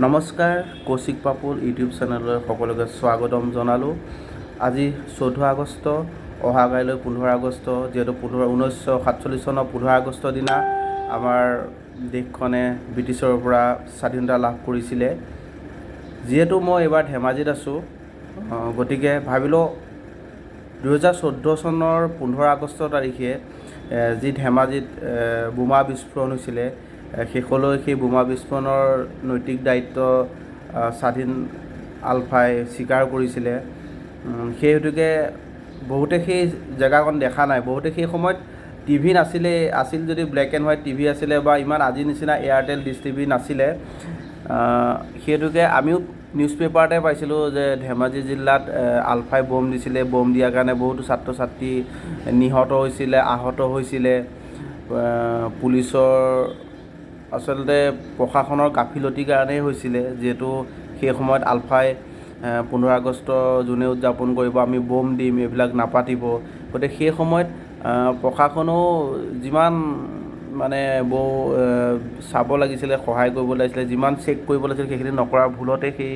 নমস্কাৰ, কৌশিক পাপুল ইউটিউব চেনেললৈ সকলোকে স্বাগতম জনালোঁ। আজি 14 আগষ্ট, অহা কাইলৈ 15 আগষ্ট। যিহেতু 1947 চনৰ 15 আগষ্টৰ দিনা আমাৰ দেশখনে ব্ৰিটিছৰ পৰা স্বাধীনতা লাভ কৰিছিলে। যিহেতু মই এইবাৰ ধেমাজিত আছোঁ, গতিকে ভাবিলোঁ 2014 চনৰ 15 আগষ্ট তাৰিখে যি ধেমাজিত বোমা বিস্ফোৰণ হৈছিলে, শেষলৈ সেই বোমা বিস্ফোৰণৰ নৈতিক দায়িত্ব স্বাধীন আলফাই স্বীকাৰ কৰিছিলে। সেই হেতুকে বহুতে সেই জেগাকণ দেখা নাই। বহুতে সেই সময়ত টিভি নাছিলেই, আছিল যদি ব্লেক এণ্ড হোৱাইট টিভি আছিলে বা ইমান আজিৰ নিচিনা এয়াৰটেল, ডিছ টিভি নাছিলে। সেই হেতুকে আমিও নিউজ পেপাৰতে পাইছিলোঁ যে ধেমাজি জিলাত আলফাই ব'ম দিছিলে, ব'ম দিয়াৰ কাৰণে বহুতো ছাত্ৰ ছাত্ৰী নিহত হৈছিলে, আহত হৈছিলে। পুলিচৰ, আচলতে প্ৰশাসনৰ গাফিলতিৰ কাৰণেই হৈছিলে। যিহেতু সেই সময়ত আলফাই 15 আগষ্ট যোনে উদযাপন কৰিব আমি ব'ম দিম, এইবিলাক নাপাতিব। গতিকে সেই সময়ত প্ৰশাসনেও যিমান মানে চাব লাগিছিলে, সহায় কৰিব লাগিছিলে, যিমান চেক কৰিব লাগিছিলে, সেইখিনি নকৰাৰ ভুলতে সেই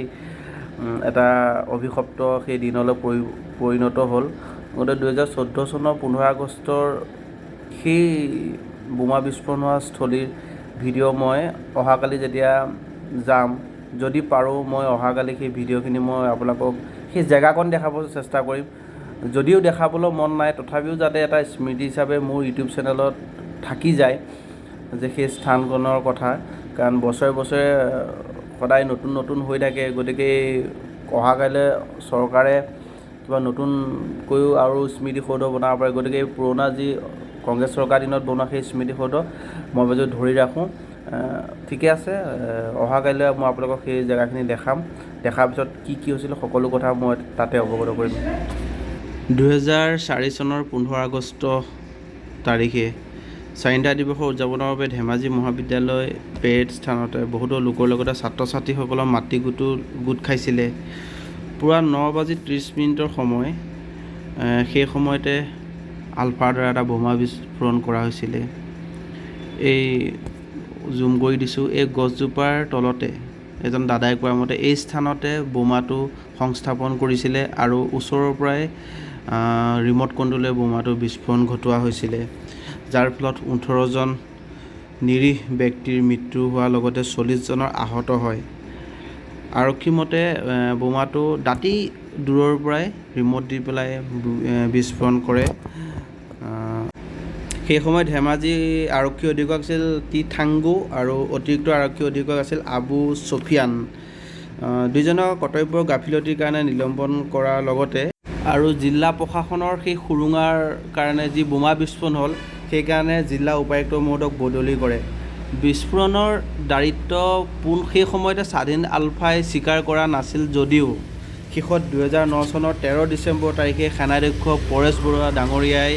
এটা অভিশপ্ত সেই দিনলৈ পৰিণত হ'ল। গতিকে 2014 চনৰ 15 আগষ্টৰ সেই বোমা বিস্ফোৰণ হোৱা স্থলীৰ ভিডিঅ' মই অহাকালি যেতিয়া যাম, যদি পাৰোঁ মই অহাকালি সেই ভিডিঅ'খিনি মই আপোনালোকক সেই জেগাকণ দেখাব চেষ্টা কৰিম। যদিও দেখাবলৈ মন নাই, তথাপিও যাতে এটা স্মৃতি হিচাপে মোৰ ইউটিউব চেনেলত থাকি যায় যে সেই স্থানকণৰ কথা। কাৰণ বছৰে বছৰে সদায় নতুন নতুন হৈ থাকে। গতিকে অহাকাইলৈ চৰকাৰে কিবা নতুনকৈও আৰু স্মৃতিসৌধ বনাব পাৰে। গতিকে এই পুৰণা যি কংগ্ৰেছ চৰকাৰৰ দিনত বনোৱা সেই স্মৃতিসৌধ মই ভাবিছোঁ ধৰি ৰাখোঁ। ঠিকে আছে, অহা কাইলৈ মই আপোনালোকক সেই জেগাখিনি দেখাম। দেখাৰ পিছত কি কি হৈছিলে সকলো কথা মই তাতে অৱগত কৰিম। 2004 চনৰ 15 আগষ্ট তাৰিখে স্বাধীনতা দিৱসৰ উদযাপনৰ বাবে ধেমাজি মহাবিদ্যালয় পেৰেড স্থানতে বহুতো লোকৰ লগতে ছাত্ৰ ছাত্ৰীসকলৰ মাতৃ গোটো গোট খাইছিলে। পুৱা 9 বাজি 30 মিনিটৰ সময়, সেই সময়তে আলফাৰ দ্বাৰা এটা বোমা বিস্ফোৰণ কৰা হৈছিলে। এই জুম কৰি দিছোঁ, এই গছজোপাৰ তলতে এজন দাদাই কোৱা মতে এই স্থানতে বোমাটো সংস্থাপন কৰিছিলে আৰু ওচৰৰ পৰাই ৰিম'ট কণ্ট্ৰলেৰে বোমাটো বিস্ফোৰণ ঘটোৱা হৈছিলে, যাৰ ফলত 18জন নিৰীহ ব্যক্তিৰ মৃত্যু হোৱাৰ লগতে 40জনৰ আহত হয়। আৰক্ষী মতে বোমাটো দাঁতি দূৰৰ পৰাই ৰিম'ট দি পেলাই বিস্ফোৰণ কৰে। সেই সময়ত ধেমাজি আৰক্ষী অধীক্ষক আছিল টি থাংগু আৰু অতিৰিক্ত আৰক্ষী অধীক্ষক আছিল আবু ছফিয়ান। দুইজনৰ কৰ্তব্যৰ গাফিলতিৰ কাৰণে নিলম্বন কৰাৰ লগতে আৰু জিলা প্ৰশাসনৰ সেই সুৰুঙাৰ কাৰণে যি বোমা বিস্ফোৰণ হ'ল, সেইকাৰণে জিলা উপায়ুক্ত মহোদয়ক বদলি কৰে। বিস্ফোৰণৰ দায়িত্ব পোন সেই সময়তে স্বাধীন আলফাই স্বীকাৰ কৰা নাছিল যদিও শেষত 2009 চনৰ 13 ডিচেম্বৰ তাৰিখে সেনাধ্যক্ষ পৰেশ বৰুৱা ডাঙৰীয়াই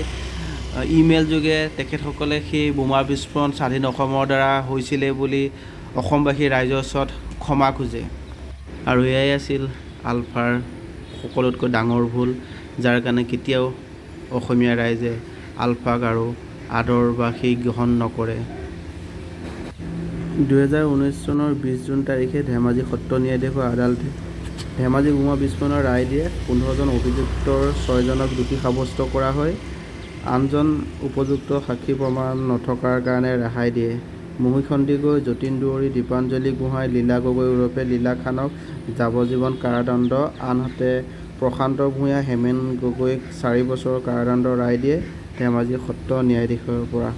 ইমেইল যোগে তেখেতসকলে সেই বোমা বিস্ফোৰণ স্বাধীন অসমৰ দ্বাৰা হৈছিলে বুলি অসমবাসী ৰাইজৰ ওচৰত ক্ষমা খোজে। আৰু এয়াই আছিল আলফাৰ সকলোতকৈ ডাঙৰ ভুল, যাৰ কাৰণে কেতিয়াও অসমীয়া ৰাইজে আলফাক আৰু আদৰ বা সেই গ্ৰহণ নকৰে। 2019 চনৰ 20 জুন তাৰিখে ধেমাজি সত্ৰ ন্যায়াধীশৰ আদালতে ধেমাজি বোমা বিস্ফোৰণৰ ৰায় দিয়ে। 15জন অভিযুক্তৰ ছয়জনক দোষী সাব্যস্ত কৰা হয়, আঠজন উপযুক্ত সাক্ষী প্ৰমাণ নথকাৰ কাৰণে ৰেহাই দিয়ে। মহী সন্দিকৈ, যতীন দুৱৰী, দীপাঞ্জলি গোহাঁই, লীলা গগৈ ওৰফে লীলা খানক যাৱজ্জীৱন কাৰাদণ্ড, আনহাতে প্ৰশান্ত ভূঞা, হেমেন গগৈক 4 বছৰৰ কাৰাদণ্ডৰ ৰায় দিয়ে ধেমাজি সত্ৰ ন্যায়াধীশৰ পৰা।